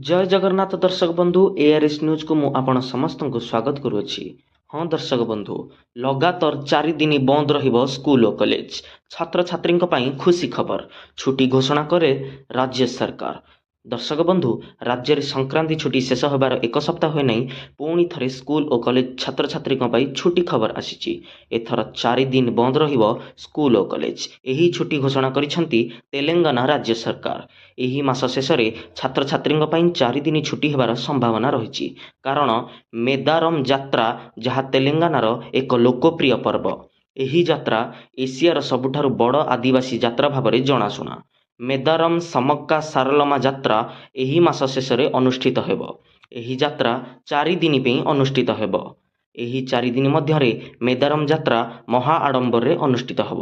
ଜୟ ଜଗନ୍ନାଥ ଦର୍ଶକ ବନ୍ଧୁ, ଏଆର୍ଏସ୍ ନ୍ୟୁଜ୍କୁ ମୁଁ ଆପଣ ସମସ୍ତଙ୍କୁ ସ୍ୱାଗତ କରୁଅଛି। ହଁ ଦର୍ଶକ ବନ୍ଧୁ, ଲଗାତାର 4 ଦିନ ବନ୍ଦ ରହିବ ସ୍କୁଲ ଓ କଲେଜ। ଛାତ୍ରଛାତ୍ରୀଙ୍କ ପାଇଁ ଖୁସି ଖବର, ଛୁଟି ଘୋଷଣା କରେ ରାଜ୍ୟ ସରକାର। ଦର୍ଶକ ବନ୍ଧୁ, ରାଜ୍ୟରେ ସଂକ୍ରାନ୍ତି ଛୁଟି ଶେଷ ହେବାର ଏକ ସପ୍ତାହ ହୋଇନାହିଁ, ପୁଣି ଥରେ ସ୍କୁଲ ଓ କଲେଜ ଛାତ୍ରଛାତ୍ରୀଙ୍କ ପାଇଁ ଛୁଟି ଖବର ଆସିଛି। ଏଥର 4 ଦିନ ବନ୍ଦ ରହିବ ସ୍କୁଲ ଓ କଲେଜ। ଏହି ଛୁଟି ଘୋଷଣା କରିଛନ୍ତି ତେଲେଙ୍ଗାନା ରାଜ୍ୟ ସରକାର। ଏହି ମାସ ଶେଷରେ ଛାତ୍ରଛାତ୍ରୀଙ୍କ ପାଇଁ 4 ଦିନ ଛୁଟି ହେବାର ସମ୍ଭାବନା ରହିଛି, କାରଣ ମେଦାରମ ଯାତ୍ରା, ଯାହା ତେଲେଙ୍ଗାନାର ଏକ ଲୋକପ୍ରିୟ ପର୍ବ। ଏହି ଯାତ୍ରା ଏସିଆର ସବୁଠାରୁ ବଡ଼ ଆଦିବାସୀ ଯାତ୍ରା ଭାବରେ ଜଣାଶୁଣା। ମେଦାରମ ସମକ୍କା ସାରଲମା ଯାତ୍ରା ଏହି ମାସ ଶେଷରେ ଅନୁଷ୍ଠିତ ହେବ। ଏହି ଯାତ୍ରା 4 ଦିନ ପାଇଁ ଅନୁଷ୍ଠିତ ହେବ। ଏହି 4 ଦିନ ମଧ୍ୟରେ ମେଦାରମ ଯାତ୍ରା ମହା ଆଡ଼ମ୍ବରରେ ଅନୁଷ୍ଠିତ ହେବ।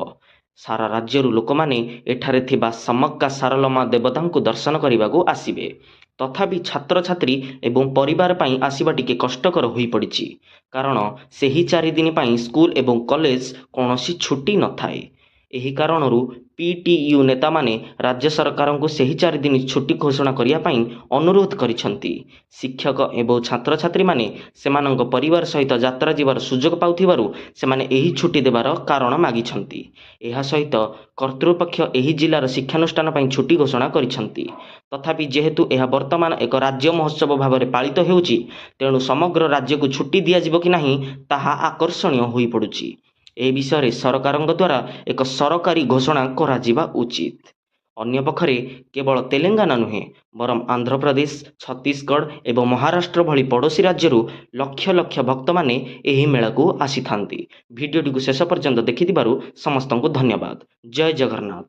ସାରା ରାଜ୍ୟରୁ ଲୋକମାନେ ଏଠାରେ ଥିବା ସମକ୍କା ସାରଲମା ଦେବତାଙ୍କୁ ଦର୍ଶନ କରିବାକୁ ଆସିବେ। ତଥାପି ଛାତ୍ରଛାତ୍ରୀ ଏବଂ ପରିବାର ପାଇଁ ଆସିବା ଟିକେ କଷ୍ଟକର ହୋଇପଡ଼ିଛି, କାରଣ ସେହି 4 ଦିନ ପାଇଁ ସ୍କୁଲ ଏବଂ କଲେଜ କୌଣସି ଛୁଟି ନଥାଏ। ଏହି କାରଣରୁ ପିଟିୟୁ ନେତାମାନେ ରାଜ୍ୟ ସରକାରଙ୍କୁ ସେହି 4 ଦିନ ଛୁଟି ଘୋଷଣା କରିବା ପାଇଁ ଅନୁରୋଧ କରିଛନ୍ତି। ଶିକ୍ଷକ ଏବଂ ଛାତ୍ରଛାତ୍ରୀମାନେ ସେମାନଙ୍କ ପରିବାର ସହିତ ଯାତ୍ରା ଯିବାର ସୁଯୋଗ ପାଉଥିବାରୁ ସେମାନେ ଏହି ଛୁଟି ଦେବାର କାରଣ ମାଗିଛନ୍ତି। ଏହା ସହିତ କର୍ତ୍ତୃପକ୍ଷ ଏହି ଜିଲ୍ଲାର ଶିକ୍ଷାନୁଷ୍ଠାନ ପାଇଁ ଛୁଟି ଘୋଷଣା କରିଛନ୍ତି। ତଥାପି ଯେହେତୁ ଏହା ବର୍ତ୍ତମାନ ଏକ ରାଜ୍ୟ ମହୋତ୍ସବ ଭାବରେ ପାଳିତ ହେଉଛି, ତେଣୁ ସମଗ୍ର ରାଜ୍ୟକୁ ଛୁଟି ଦିଆଯିବ କି ନାହିଁ ତାହା ଆକର୍ଷଣୀୟ ହୋଇପଡ଼ୁଛି। ଏ ବିଷୟରେ ସରକାରଙ୍କ ଦ୍ୱାରା ଏକ ସରକାରୀ ଘୋଷଣା କରାଯିବା ଉଚିତ। ଅନ୍ୟପକ୍ଷରେ କେବଳ ତେଲେଙ୍ଗାନା ନୁହେଁ, ବରଂ ଆନ୍ଧ୍ରପ୍ରଦେଶ, ଛତିଶଗଡ଼ ଏବଂ ମହାରାଷ୍ଟ୍ର ଭଳି ପଡ଼ୋଶୀ ରାଜ୍ୟରୁ ଲକ୍ଷ ଲକ୍ଷ ଭକ୍ତମାନେ ଏହି ମେଳାକୁ ଆସିଥାନ୍ତି। ଭିଡ଼ିଓଟିକୁ ଶେଷ ପର୍ଯ୍ୟନ୍ତ ଦେଖିଥିବାରୁ ସମସ୍ତଙ୍କୁ ଧନ୍ୟବାଦ। ଜୟ ଜଗନ୍ନାଥ।